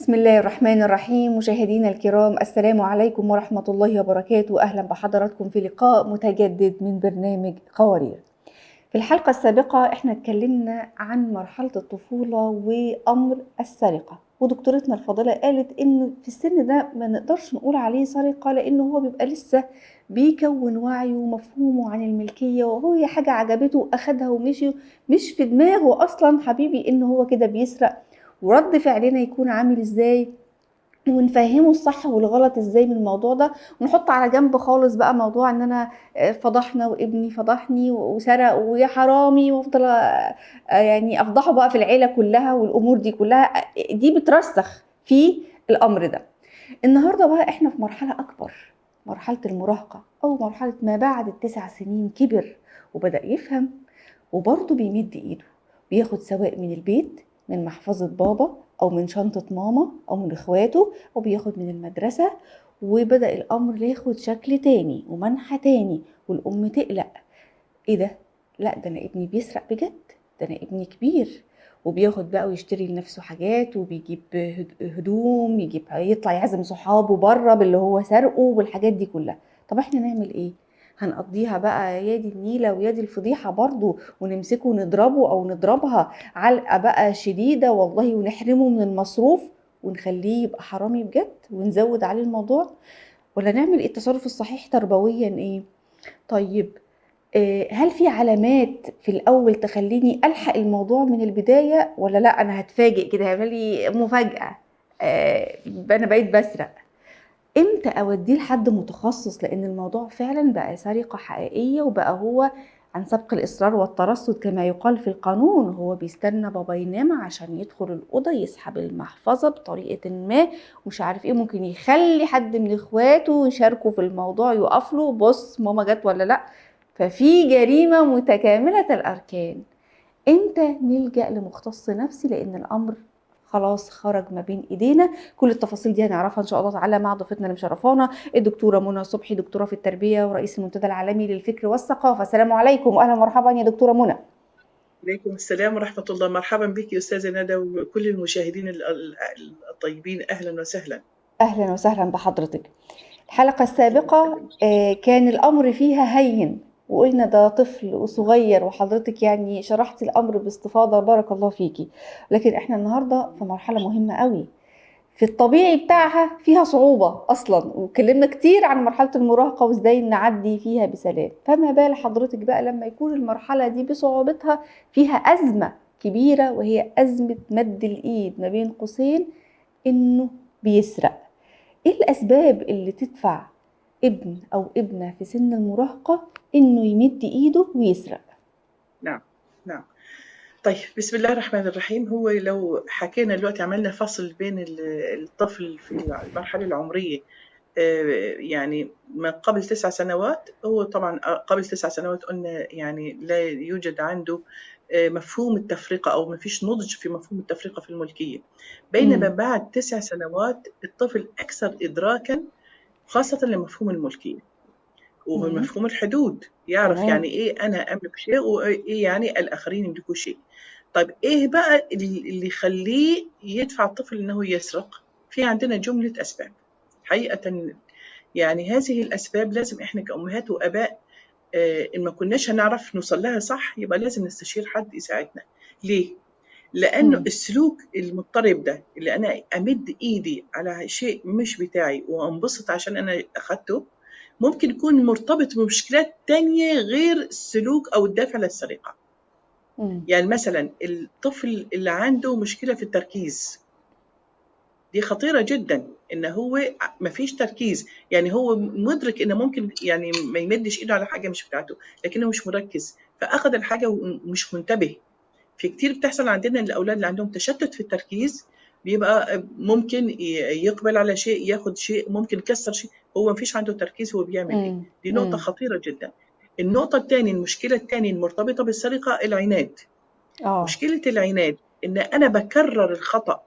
بسم الله الرحمن الرحيم. مشاهدينا الكرام، السلام عليكم ورحمة الله وبركاته. أهلا بحضراتكم في لقاء متجدد من برنامج قوارير. في الحلقة السابقة احنا اتكلمنا عن مرحلة الطفولة وأمر السرقة، ودكتورتنا الفاضلة قالت إن في السن ده ما نقدرش نقول عليه سرقة، لأنه هو بيبقى لسه بيكون وعيه ومفهومه عن الملكية، وهو حاجة عجبته أخدها ومشي، مش في دماغه أصلا حبيبي إن هو كده بيسرق. ورد فعلنا يكون عامل ازاي، ونفهمه الصح والغلط ازاي من الموضوع ده، ونحط على جنب خالص بقى موضوع ان انا فضحنا وابني فضحني وسرق ويا حرامي، وافضل يعني افضحه بقى في العيلة كلها، والامور دي كلها دي بترسخ في الامر ده. النهارده بقى احنا في مرحلة اكبر، مرحلة المراهقة او مرحلة ما بعد ال9 سنين. كبر وبدا يفهم، وبرضه بيمد ايده، بياخد سواء من البيت، من محفظة بابا أو من شنطة ماما أو من إخواته، أو بياخد من المدرسة. وبدأ الأمر ياخد شكل تاني ومنحى تاني، والأم تقلق، إيه ده؟ لا ده أنا ابني بيسرق بجد، ده أنا ابني كبير وبياخد بقى ويشتري لنفسه حاجات، وبيجيب هدوم، يجيب يطلع يعزم صحابه بره باللي هو سرقه والحاجات دي كلها. طب احنا نعمل إيه؟ هنقضيها بقى يا دي النيلة ويا دي الفضيحة برضو، ونمسكه ونضربه أو نضربها علقة بقى شديدة والله، ونحرمه من المصروف ونخليه يبقى حرامي بجد ونزود عليه الموضوع، ولا نعمل إيه؟ التصرف الصحيح تربويا إيه؟ طيب هل في علامات في الأول تخليني ألحق الموضوع من البداية، ولا لا أنا هتفاجئ كده، هيعمل لي مفاجأة، أنا بقيت بسرق؟ امتى اوديه لحد متخصص؟ لان الموضوع فعلا بقى سرقه حقيقية، وبقى هو عن سبق الاصرار والترصد كما يقال في القانون. هو بيستنى بابا ينام عشان يدخل الاوضة يسحب المحفظة بطريقة ما، مش عارف ايه، ممكن يخلي حد من اخواته يشاركه في الموضوع، يقف له بص ماما جت ولا لا. ففي جريمة متكاملة الاركان. امتى نلجأ لمختص نفسي؟ لان الامر خلاص خرج ما بين ايدينا. كل التفاصيل دي هنعرفها ان شاء الله تعالى مع ضيفتنا اللي مشرفانا، الدكتورة منى صبحي، دكتورة في التربية ورئيس المنتدى العالمي للفكر والثقافة. السلام عليكم واهلا ومرحبا يا دكتورة منى. عليكم السلام ورحمة الله. مرحبا بك يا استاذه ندى وكل المشاهدين الطيبين، اهلا وسهلا. اهلا وسهلا بحضرتك. الحلقة السابقة كان الامر فيها هين، وقلنا ده طفل وصغير، وحضرتك يعني شرحتي الأمر باستفاضة، بارك الله فيكي. لكن احنا النهاردة في مرحلة مهمة قوي، في الطبيعي بتاعها فيها صعوبة أصلا، وكلمنا كتير عن مرحلة المراهقة وازاي نعدي فيها بسلام، فما بال حضرتك بقى لما يكون المرحلة دي بصعوبتها فيها أزمة كبيرة، وهي أزمة مد الإيد ما بين قوسين إنه بيسرق. إيه الأسباب اللي تدفع ابن أو ابنة في سن المراهقة إنه يمد إيده ويسرق؟ نعم نعم. طيب بسم الله الرحمن الرحيم. هو لو حكينا دلوقتي عملنا فصل بين الطفل في المرحلة العمرية، يعني من قبل 9 سنوات، هو طبعا قبل 9 سنوات قلنا يعني لا يوجد عنده مفهوم التفرقة أو ما فيش نضج في مفهوم التفرقة في الملكية. بينما بعد 9 سنوات الطفل أكثر إدراكا، خاصة لمفهوم الملكية ومفهوم الحدود، يعرف يعني إيه أنا أملك شيء وإيه يعني الآخرين يملكوا شيء. طيب إيه بقى اللي يخليه يدفع الطفل إنه يسرق؟ في عندنا جملة أسباب حقيقة، يعني هذه الأسباب لازم إحنا كأمهات وآباء إن ما كناش هنعرف نوصل لها صح، يبقى لازم نستشير حد يساعدنا. ليه؟ لأنه السلوك المضطرب ده اللي أنا أمد إيدي على شيء مش بتاعي وأنبسط عشان أنا أخدته، ممكن يكون مرتبط بمشكلات تانية غير السلوك أو الدافع للسرقة. يعني مثلا الطفل اللي عنده مشكلة في التركيز، دي خطيرة جدا، إن هو مفيش تركيز، يعني هو مدرك إنه ممكن يعني ما يمدش إيده على حاجة مش بتاعته، لكنه مش مركز فأخذ الحاجة ومش منتبه. في كتير بتحصل عندنا الأولاد اللي عندهم تشتت في التركيز، بيبقى ممكن يقبل على شيء، ياخد شيء، ممكن يكسر شيء، هو مفيش عنده تركيز هو بيعمل إيه. دي نقطة خطيرة جدا. النقطة الثانية، المشكلة الثانية المرتبطة بالسرقة، العناد. مشكلة العناد إن أنا بكرر الخطأ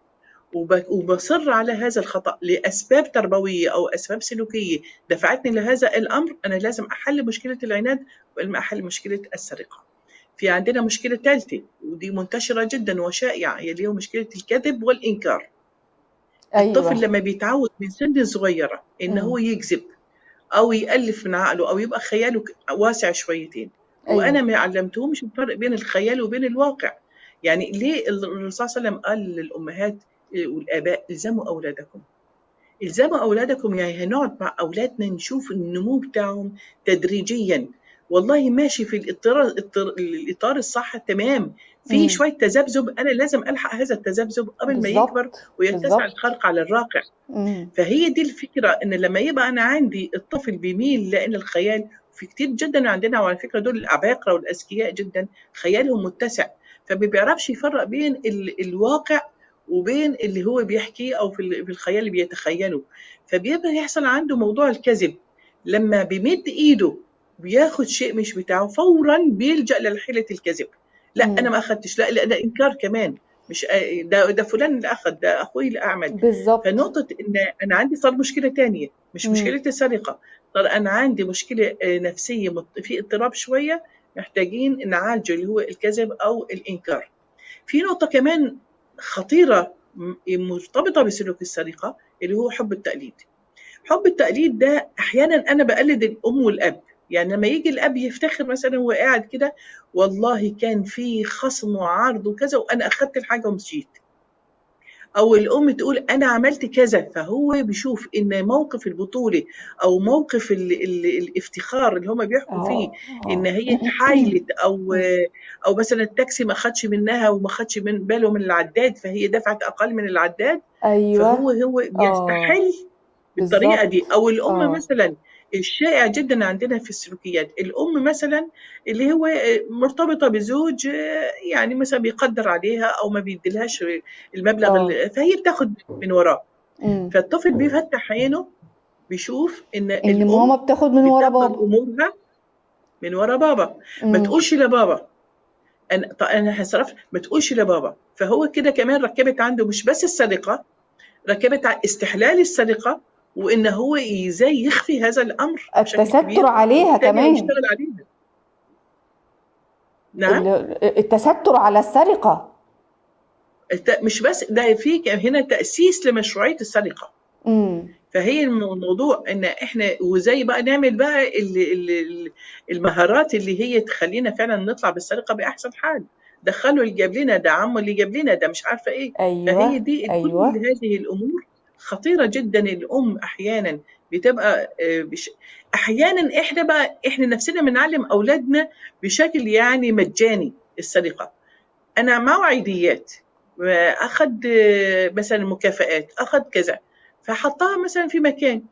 وبصر على هذا الخطأ لأسباب تربوية أو أسباب سلوكية دفعتني لهذا الأمر. أنا لازم أحل مشكلة العناد قبل ما أحل مشكلة السرقة. في عندنا مشكلة ثالثة ودي منتشرة جدا وشائعة، هي اللي هي مشكلة الكذب والإنكار. الطفل أيوه. لما بيتعود من سن صغيرة إن هو إمم. يكذب أو يألف من عقله أو يبقى خياله واسع شويتين، وأنا أيوه. ما علمتهمش الفرق بين الخيال وبين الواقع. يعني ليه الرسول صلى الله عليه وسلم قال للأمهات والآباء الزموا أولادكم، الزموا أولادكم، يعني هنقعد مع أولادنا نشوف النمو بتاعهم تدريجيا، والله ماشي في الإطار الصح تمام، في شوية تذبذب أنا لازم ألحق هذا التذبذب قبل ما يكبر ويتسع الخرق على الراقع. فهي دي الفكرة، إن لما يبقى أنا عندي الطفل بيميل لأن الخيال في كتير جدا عندنا، وعلى فكرة دول العباقرة والأذكياء جدا خيالهم متسع، فما بيعرفش يفرق بين الواقع وبين اللي هو بيحكيه أو في الخيال اللي بيتخيله، فبيبقى يحصل عنده موضوع الكذب. لما بيمد إيده بياخد شيء مش بتاعه فورا بيلجأ لحيلة الكذب، لا أنا ما أخدتش، لا لا ده إنكار كمان، مش ده فلان اللي أخد، ده أخوي اللي أعمل. فنقطة إن أنا عندي صار مشكلة تانية، مش مشكلة السرقة، صار أنا عندي مشكلة نفسية، في اضطراب شوية محتاجين نعالجه اللي هو الكذب أو الإنكار. في نقطة كمان خطيرة مرتبطة بسلوك السرقة اللي هو حب التقليد. حب التقليد ده أحيانا أنا بقلد الأم والأب، يعني لما يجي الأب يفتخر مثلا وهو قاعد كده، والله كان في خصم وعرض وكذا وأنا أخدت الحاجة ومشيت، أو الأم تقول أنا عملت كذا، فهو بيشوف إن موقف البطولة أو موقف الافتخار اللي هما بيحكوا فيه إن هي اتحايلت أو مثلا التاكسي ما خدش منها وما خدش من باله من العداد فهي دفعت أقل من العداد، فهو هو بيستحل بالطريقة دي. أو الأم مثلا الشائع جدا عندنا في السلوكيات، الأم مثلا اللي هو مرتبطة بزوج يعني مثلا بيقدر عليها أو ما بيديلهاش المبلغ فهي بتاخد من وراه. فالطفل بيفتح عينه بيشوف إن الأم ماما بتاخد من ورا بتدبر بابا، أمورها من ورا بابا، ما تقولش لبابا أنا هصرف، ما تقولش لبابا. فهو كده كمان ركبت عنده مش بس السرقة، ركبت على استحلال السرقة، وإن هو إزاي يخفي هذا الأمر بشكل التستر كبير، عليها وبالتالي كمان. هيشتغل عليها. نعم؟ التستر على السرقة. مش بس ده، في هنا تأسيس لمشروعية السرقة. فهي الموضوع إن إحنا وإزاي بقى نعمل بقى المهارات اللي هي تخلينا فعلاً نطلع بالسرقة بأحسن حال. دخلوا اللي جاب لنا ده، عمو اللي جاب لنا ده، مش عارفة إيه. فهي دي كل هذه الأمور خطيرة جداً. الأم أحياناً بتبقى، أحياناً إحنا بقى، إحنا نفسنا بنعلم أولادنا بشكل مجاني السرقة. أنا مع عيديات، أخذ، مثلاً مكافآت، أخذ كذا، فحطها مثلاً في مكان،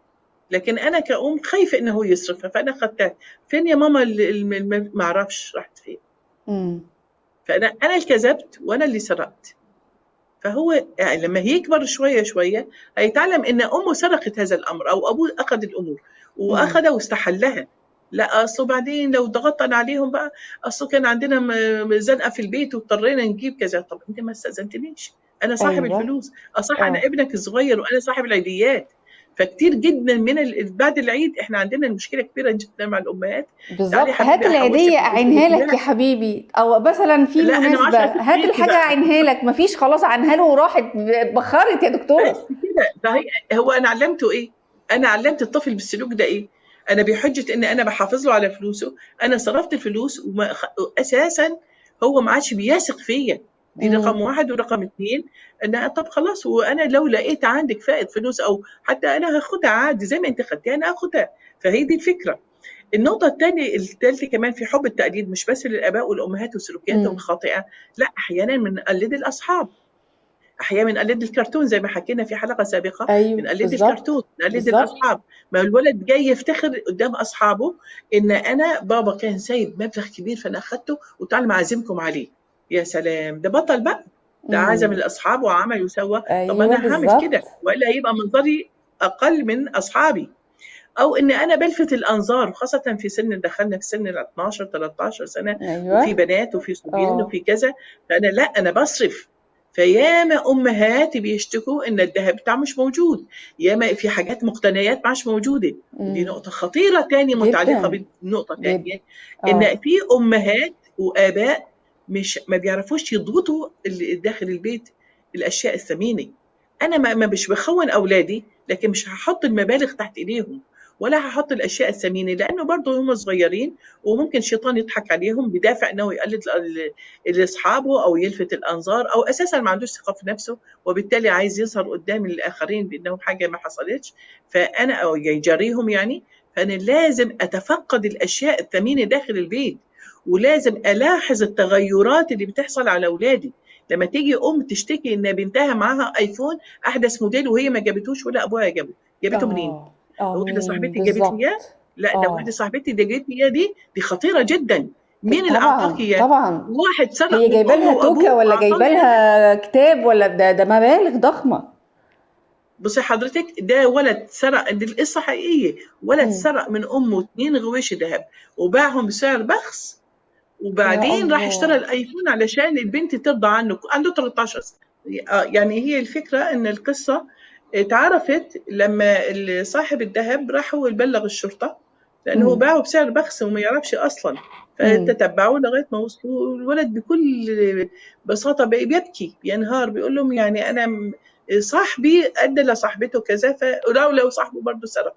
لكن أنا كأم خايفة إنه هو يصرفها، فأنا أخذتها. فين يا ماما ما أعرفش راحت فين. فأنا اللي كذبت وأنا اللي سرقت. فهو لما يكبر شوية شوية هيتعلم إن أمه سرقت هذا الأمر أو أبوه أخذ الأمور وأخذها واستحلها. لا أصله بعدين لو ضغطنا عليهم بقى، أصله كان عندنا زنقة في البيت واضطرينا نجيب كذا. طب أنت ما استأذنتنيش، أنا صاحب الفلوس، أصح أنا ابنك الصغير وأنا صاحب العيديات. فكتير جدا من بعد العيد احنا عندنا المشكله كبيره جدا مع الامهات. بالظبط، تعالي يا حبيبي، هات العيديه أحوشك اعينها لك لا. يا حبيبي، او مثلا في لا، أنا ما مناسبه أعرفش هات أكل الحاجه بقى. اعينها لك، مفيش خلاص عنها له وراحت اتبخرت يا دكتوره. بس كده. فهي هو انا علمته ايه؟ انا علمت الطفل بالسلوك ده ايه؟ انا بحجه ان انا بحافظ له على فلوسه، انا صرفت الفلوس وما اساسا هو ما عادش بيثق فيا. دي رقم واحد. ورقم اتنين ان طب خلاص، وانا لو لقيت عندك فائض فلوس او حتى انا هاخدها عادي زي ما انت خدتيها انا هاخدها. فهي دي الفكره. النقطه الثانيه الثالثه كمان في حب التقليد، مش بس للاباء والامهات وسلوكياتهم الخاطئه، لا احيانا بنقلد الاصحاب، احيانا بنقلد الكرتون زي ما حكينا في حلقه سابقه. بنقلد الكرتون، بنقلد الاصحاب. ما الولد جاي يفتخر قدام اصحابه ان انا بابا كان سايب مبلغ كبير فانا اخدته وتعالوا معازمكم عليه. يا سلام، ده بطل بقى، ده عزم الاصحاب وعمل وسوى. طب انا هعمل كده والا هيبقى منظري اقل من اصحابي. او ان انا بلفت الانظار، خاصه في سن دخلنا في سن ال 12 13 سنه، وفي بنات وفي صبيان وفي كذا، فانا لا انا بصرف. فياما امهات بيشتكوا ان الذهب بتاع مش موجود، ياما في حاجات مقتنيات مش موجوده. ودي نقطه خطيره تاني متعلقه بنقطه تانية، ان في امهات واباء مش ما بيعرفوش يضبطوا داخل البيت الاشياء الثمينه. انا ما مش بخون اولادي، لكن مش هحط المبالغ تحت ايديهم ولا هحط الاشياء الثمينة، لانه برضه هم صغيرين وممكن الشيطان يضحك عليهم بدافع انه يقلد لاصحابه او يلفت الانظار، او اساسا ما عندوش ثقة في نفسه وبالتالي عايز يظهر قدام الاخرين بانه حاجة ما حصلتش، فانا او يجاريهم يعني. فانا لازم اتفقد الاشياء الثمينة داخل البيت، ولازم الاحظ التغيرات اللي بتحصل على اولادي. لما تيجي ام تشتكي ان بنتها معاها ايفون احدث موديل وهي ما جابتوش ولا ابوها جابه، جابته منين؟ واحدة صاحبتي جابت لي اياه؟ لا، ده واحدة صاحبتي دي جابت لي اياه، دي خطيرة جدا. مين اللي اعطاك اياه؟ طبعا واحد سرق. هي جايبه لها توكه ولا جايبه لها كتاب ولا ده مبالغ ضخمة. بصي حضرتك، ده ولد سرق، دي القصة حقيقية، ولد سرق من امه 2 غويش ذهب وباعهم بسعر بخس، وبعدين راح اشترى الايفون علشان البنت ترضى عنه، عنده 13 سنة. يعني هي الفكرة ان القصة اتعرفت لما صاحب الذهب راح هو يبلغ الشرطة، لانه هو باعه بسعر بخس وما يعرفش اصلا، فتتبعوه لغاية ما وصلوا. الولد بكل بساطة بيبكي بينهار، بيقول لهم يعني انا صاحبي ادى لصاحبته كذا، فلو صاحبه برضه سرق.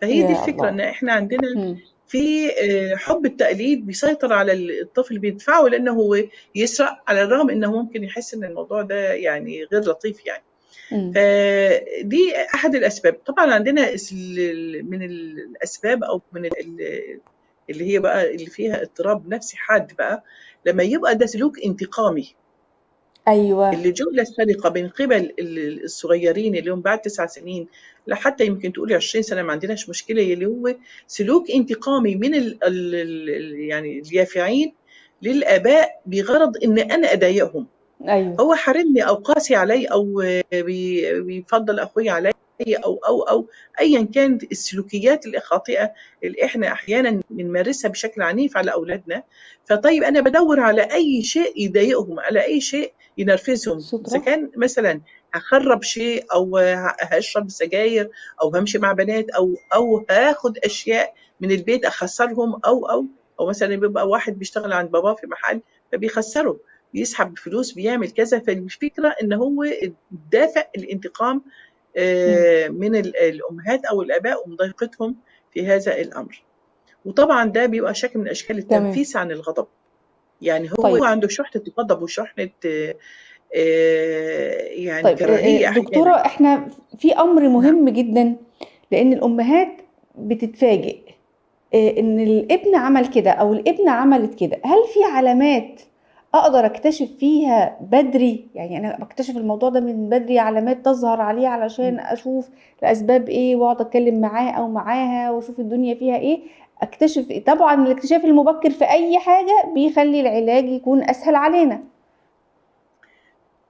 فهي دي الفكرة، ان احنا عندنا في حب التقليد بيسيطر على الطفل، بيدفعه لانه هو يسرق، على الرغم انه ممكن يحس ان الموضوع ده يعني غير لطيف يعني. فدي احد الاسباب. طبعا عندنا من الاسباب او من اللي هي بقى اللي فيها اضطراب نفسي حاد بقى، لما يبقى ده سلوك انتقامي. ايوه، اللجوء للسرقه من قبل الصغيرين اللي هم بعد 9 سنين لحتى يمكن تقولي 20 سنة ما عندناش مشكلة، اللي هو سلوك انتقامي من ال يعني اليافعين للاباء بغرض ان انا اضايقهم. ايوه، هو حارمني او قاسي علي او بيفضل اخوي علي او او او ايا كانت السلوكيات الخاطئة اللي احنا احيانا بنمارسها بشكل عنيف على اولادنا. فطيب انا بدور على اي شيء يضايقهم، على اي شيء ينرفزهم، اذا كان مثلا هخرب شيء او هشرب سجاير او همشي مع بنات او هاخد اشياء من البيت اخسرهم، او او او مثلا بيبقى واحد بيشتغل عند باباه في محل فبيخسره، بيسحب فلوس، بيعمل كذا. فالفكرة ان هو دافع الانتقام من الامهات او الاباء ومضايقتهم في هذا الامر. وطبعا ده بيبقى شكل من اشكال التنفيس عن الغضب، يعني هو طيب. عنده شحنه غضب وشحنه يعني طيب. كراهية. دكتورة، احنا في امر مهم جدا، لان الامهات بتتفاجئ ان الابن عمل كده او الابن عملت كده. هل في علامات اقدر اكتشف فيها بدري؟ يعني انا بكتشف الموضوع ده من بدري، علامات تظهر عليه علشان اشوف الاسباب ايه، واقعد اتكلم معاه او معاها واشوف الدنيا فيها ايه. اكتشف طبعا الاكتشاف المبكر في اي حاجة بيخلي العلاج يكون اسهل علينا.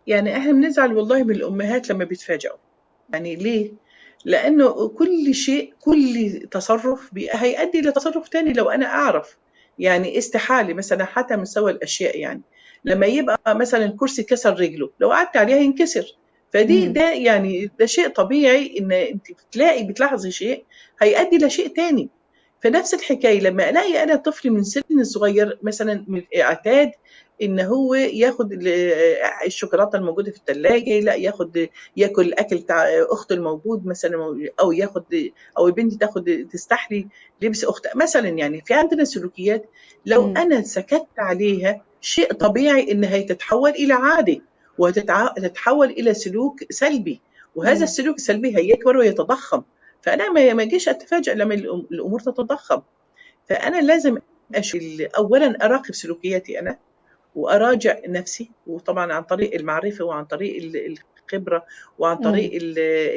يعني احنا بنزعل والله من الامهات لما بيتفاجئوا. يعني ليه؟ لانه كل شيء، كل تصرف هيؤدي لتصرف تاني لو انا اعرف. يعني استحالة مثلا حتى مستوى الاشياء، يعني لما يبقى مثلا كرسي كسر رجله، لو قعدت عليها ينكسر. فدي ده يعني ده شيء طبيعي ان انت بتلاقي بتلاحظي شيء هيؤدي لشيء تاني. فنفس الحكاية لما الاقي انا طفل من سن صغير مثلا اعتاد ان هو ياخد الشوكولاتة الموجودة في الثلاجة، لا ياخد ياكل الاكل بتاع اخته الموجود مثلا، او ياخد او البنت تاخد تستحلي لبس اختها مثلا. يعني في عندنا سلوكيات لو انا سكت عليها شيء طبيعي انها تتحول الى عادة وتتحول الى سلوك سلبي، وهذا السلوك السلبي هيكبر ويتضخم. فانا ما اجيش اتفاجئ لما الامور تتضخم. فانا لازم اولا اراقب سلوكياتي انا واراجع نفسي، وطبعا عن طريق المعرفة وعن طريق الخبرة وعن طريق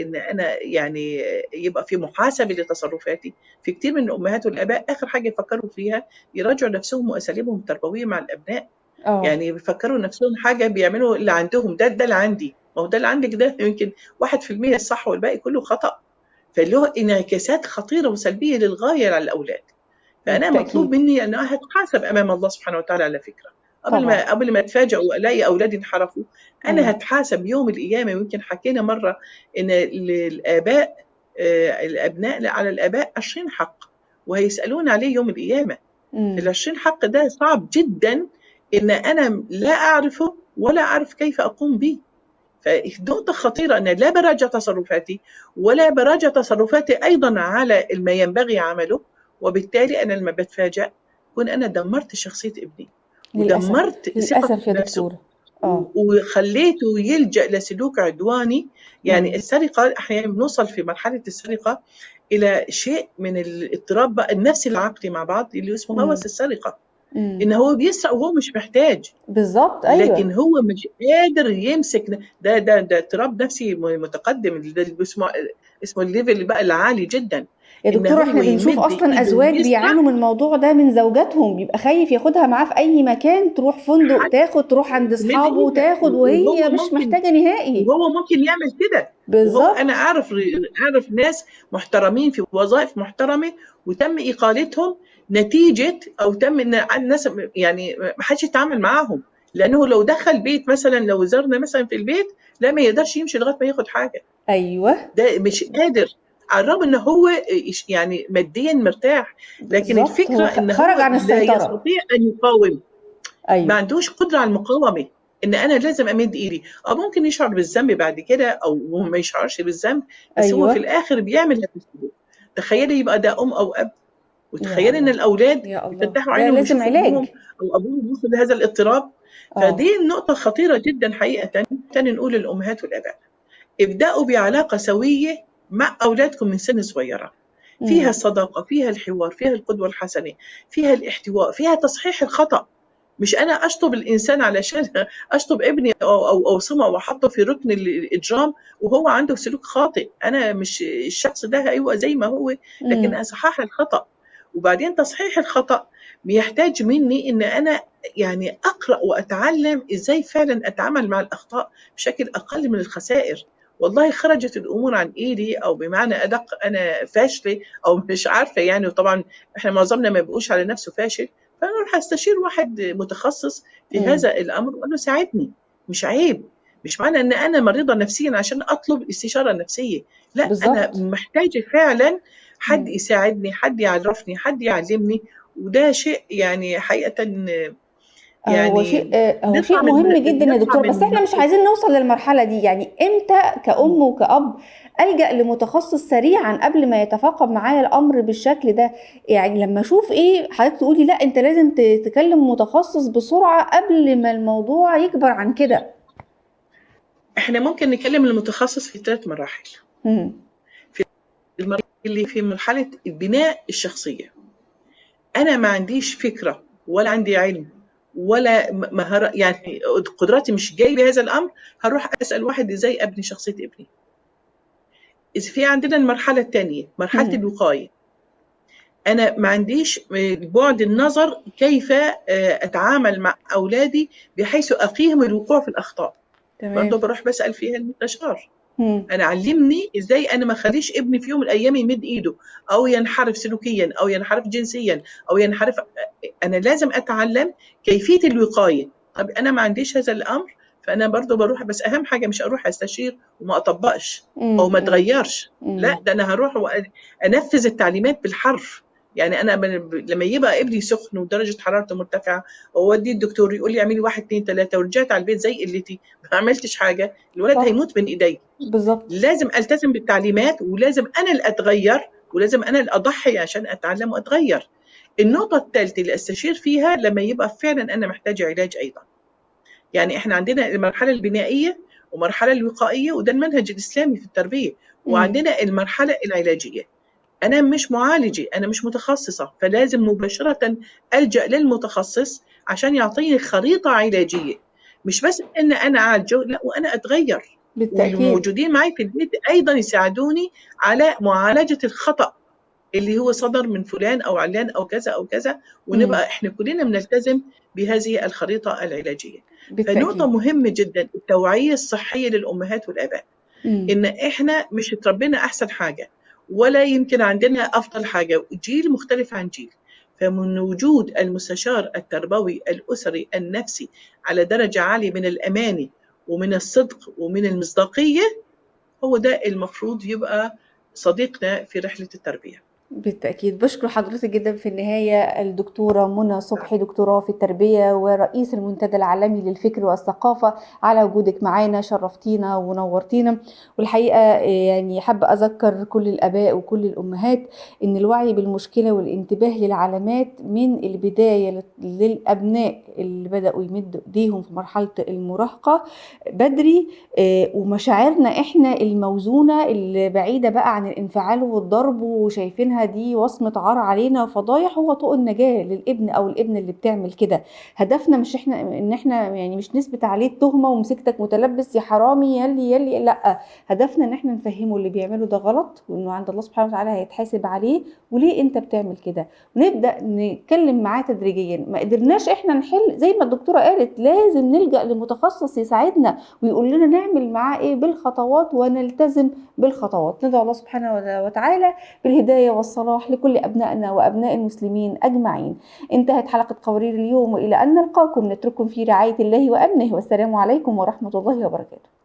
ان انا يعني يبقى في محاسبه لتصرفاتي. في كتير من الامهات والاباء اخر حاجة يفكروا فيها يراجعوا نفسهم واساليبهم التربوية مع الابناء. يعني بيفكروا نفسهم حاجة، بيعملوا اللي عندهم، ده اللي عندي، ما هو ده اللي عندك ده يمكن 1% الصح والباقي كله خطأ. فله انعكاسات خطيرة وسلبيه للغاية على الاولاد. فانا مطلوب مني ان اتحاسب امام الله سبحانه وتعالى على فكرة. قبل ما اتفاجئ والاقي اولادي انحرفوا، انا هتحاسب يوم القيامة. ويمكن حكينا مرة ان الاباء الابناء على الاباء 20 حق وهيسالون عليه يوم القيامة. ال 20 حق ده صعب جدا ان انا لا اعرفه ولا اعرف كيف اقوم به. فنقطة خطيرة أن لا براجع تصرفاتي ولا براجع تصرفاتي أيضا على ما ينبغي عمله، وبالتالي أنا لما بتفاجأ كون أنا دمرت شخصية ابني ودمرت ثقته يا بنفسه دكتورة. وخليته يلجأ لسلوك عدواني. يعني السرقة أحيانا بنوصل في مرحلة السرقة إلى شيء من الاضطراب بقى النفسي العقلي مع بعض اللي اسمه هوس السرقة، إن هو بيسرق وهو مش محتاج. بالظبط، أيوة. لكن هو مش قادر يمسك ده ده اضطراب نفسي متقدم، ده اسمه ال level بقى العالي جدا. يا دكتورة احنا بنشوف اصلا ازواج بيعانوا من الموضوع ده من زوجاتهم، بيبقى خايف ياخدها معاه في اي مكان، تروح فندق تاخد، تروح عند اصحابه تاخد، وهي مش محتاجه نهائي، وهو ممكن يعمل كده. بالظبط. وهو انا اعرف ناس محترمين في وظائف محترمه وتم اقالتهم نتيجة او تم ان الناس يعني ما حدش يتعامل معاهم، لانه لو دخل بيت مثلا، لو زارنا مثلا في البيت، لا ما يقدرش يمشي لغاية ما ياخد حاجة. ايوه، ده مش قادر، على الرغم ان هو يعني ماديا مرتاح، لكن الفكرة ان خرج هو عن لا السيطرة، يستطيع ان يقاوم. أيوة. ما عندوش قدره على المقاومة، ان انا لازم امد ايدي. ممكن يشعر بالذنب بعد كده او ما يشعرش بالذنب، بس أيوة. هو في الاخر بيعمل هذا السلوك. تخيلي يبقى ده ام او اب، وتخيلي ان الاولاد يفتحوا عينهم لازم ويشوفوا علاج. امهم او ابوهم وصل لهذا الاضطراب. فدي النقطة خطيرة جدا حقيقة. تاني نقول للامهات والاباء، ابداوا بعلاقة سويه مع أولادكم من سن صغيرة، فيها الصداقة، فيها الحوار، فيها القدوة الحسنة، فيها الاحتواء، فيها تصحيح الخطأ. مش أنا أشطب الإنسان علشان أشطب ابني أو صمة وأحطه في ركن الإجرام وهو عنده سلوك خاطئ. أنا مش الشخص ده، أيوة زي ما هو، لكن أصحح الخطأ. وبعدين تصحيح الخطأ بيحتاج مني إن أنا يعني أقرأ وأتعلم إزاي فعلا أتعامل مع الأخطاء بشكل أقل من الخسائر. والله خرجت الأمور عن إيدي، أو بمعنى أدق أنا فاشلة أو مش عارفة يعني، وطبعا إحنا معظمنا ما بيقولش على نفسه فاشل، فأنا أروح أستشير واحد متخصص في هذا الأمر وأقول له ساعدني. مش عيب، مش معنى أن أنا مريضة نفسيا عشان أطلب استشارة نفسية، لا. بالزبط. أنا محتاجة فعلا حد يساعدني، حد يعرفني، حد يعلمني. وده شيء يعني حقيقة يعني هو شيء مهم جدا يا دكتور، بس احنا مش عايزين نوصل للمرحلة دي. يعني امتى كأم وكأب ألجأ لمتخصص سريعا قبل ما يتفاقم معايا الأمر بالشكل ده؟ يعني لما اشوف ايه حضرتك تقولي لا انت لازم تكلم متخصص بسرعة قبل ما الموضوع يكبر عن كده. احنا ممكن نكلم المتخصص في 3 مراحل. في المرحلة اللي في مرحلة البناء الشخصية، انا ما عنديش فكرة ولا عندي علم ولا مهارة، يعني قدراتي مش جاية بهذا الأمر، هروح أسأل واحد إزاي أبني شخصية ابني. إذا في عندنا المرحلة الثانية، مرحلة الوقاية، أنا ما عنديش بعد النظر كيف أتعامل مع أولادي بحيث أقيهم الوقوع في الأخطاء. برضه بروح بسأل فيها المستشار. أنا علمني إزاي أنا ما أخليش ابني في يوم من الأيام يمد إيده أو ينحرف سلوكيا أو ينحرف جنسيا أو ينحرف. أنا لازم أتعلم كيفية الوقاية. طب أنا ما عنديش هذا الأمر، فأنا برضو بروح، بس أهم حاجة مش أروح أستشير وما أطبقش أو ما أتغيرش. لا، ده أنا هروح وأنفذ التعليمات بالحرف. يعني أنا لما يبقى ابني سخن ودرجة حرارته مرتفعة وأوديه الدكتور يقول لي اعملي 1 2 3، ورجعت على البيت زي قلتي ما عملتش حاجة، الولد هيموت من إيدي. بالظبط. لازم ألتزم بالتعليمات، ولازم أنا اللي أتغير، ولازم أنا اللي أضحي عشان أتعلم وأتغير. النقطة الثالثة اللي أستشير فيها لما يبقى فعلا أنا محتاجة علاج أيضا. يعني إحنا عندنا المرحلة البنائية ومرحلة الوقائية، وده المنهج الإسلامي في التربية، وعندنا المرحلة العلاجية. أنا مش معالجة، أنا مش متخصصة، فلازم مباشرة ألجأ للمتخصص عشان يعطيني خريطة علاجية، مش بس إن أنا أعالجه، لا وأنا أتغير. بالتأكيد. والموجودين معي في البيت أيضا يساعدوني على معالجة الخطأ اللي هو صدر من فلان أو علان أو كذا أو كذا، ونبقى إحنا كلنا بنلتزم بهذه الخريطة العلاجية. بالتأكيد. فنقطة مهمة جدا التوعية الصحية للأمهات والآباء، إن إحنا مش اتربينا أحسن حاجة ولا يمكن عندنا أفضل حاجة، جيل مختلف عن جيل. فمن وجود المستشار التربوي الأسري النفسي على درجة عالية من الأمانة ومن الصدق ومن المصداقية، هو ده المفروض يبقى صديقنا في رحلة التربية. بالتأكيد. بشكر حضرتك جدا في النهاية الدكتورة منى صبحي، دكتوراه في التربية ورئيس المنتدى العالمي للفكر والثقافة، على وجودك معانا، شرفتينا ونورتينا. والحقيقة يعني حابة أذكر كل الآباء وكل الأمهات إن الوعي بالمشكلة والانتباه للعلامات من البداية للأبناء اللي بدأوا يمدوا إيديهم في مرحلة المراهقة بدري، ومشاعرنا إحنا الموزونة اللي بعيدة بقى عن الانفعال والضرب وشايفينها دي وصمة عار علينا وفضايح، هو طوق النجاة للابن أو الابن اللي بتعمل كده. هدفنا مش إحنا إن إحنا يعني مش نثبت عليه التهمة ومسكتك متلبس يا حرامي يلي يلي، لأ، هدفنا إن إحنا نفهمه اللي بيعمله ده غلط، وإنه عند الله سبحانه وتعالى هيتحاسب عليه، وليه أنت بتعمل كده، ونبدأ نتكلم معاه تدريجيا. ما قدرناش إحنا نحل زي ما الدكتورة قالت، لازم نلجأ لمتخصص يساعدنا ويقول لنا نعمل معاه إيه بالخطوات ونلتزم بالخطوات. ندعو الله سبحانه وتعالى بالهداية والصلاح لكل أبنائنا وأبناء المسلمين أجمعين. انتهت حلقة قوارير اليوم، وإلى أن نلقاكم نترككم في رعاية الله وأمنه، والسلام عليكم ورحمة الله وبركاته.